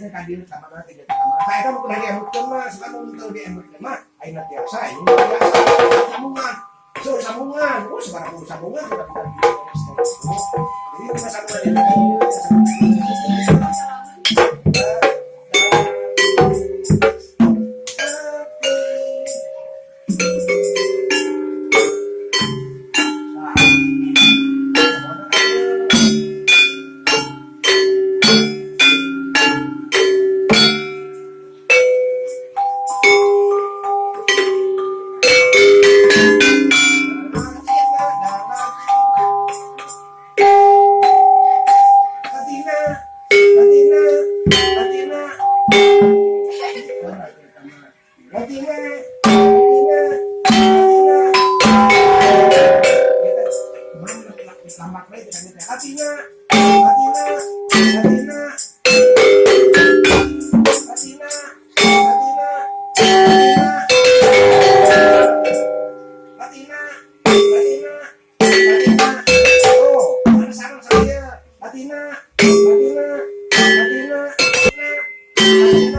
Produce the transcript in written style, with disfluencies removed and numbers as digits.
teh ka dieu, ka mana, ka dieu, ka mana. Tah, eta nu kudu diemutkeun mah, sebab mun teu diemutkeun mah ayeuna tiasa, ini tiasa. Sambungan. So, sambungan. Oh, sabaraha puluh sambungan sudah kita. Jadi kita sambungan itu.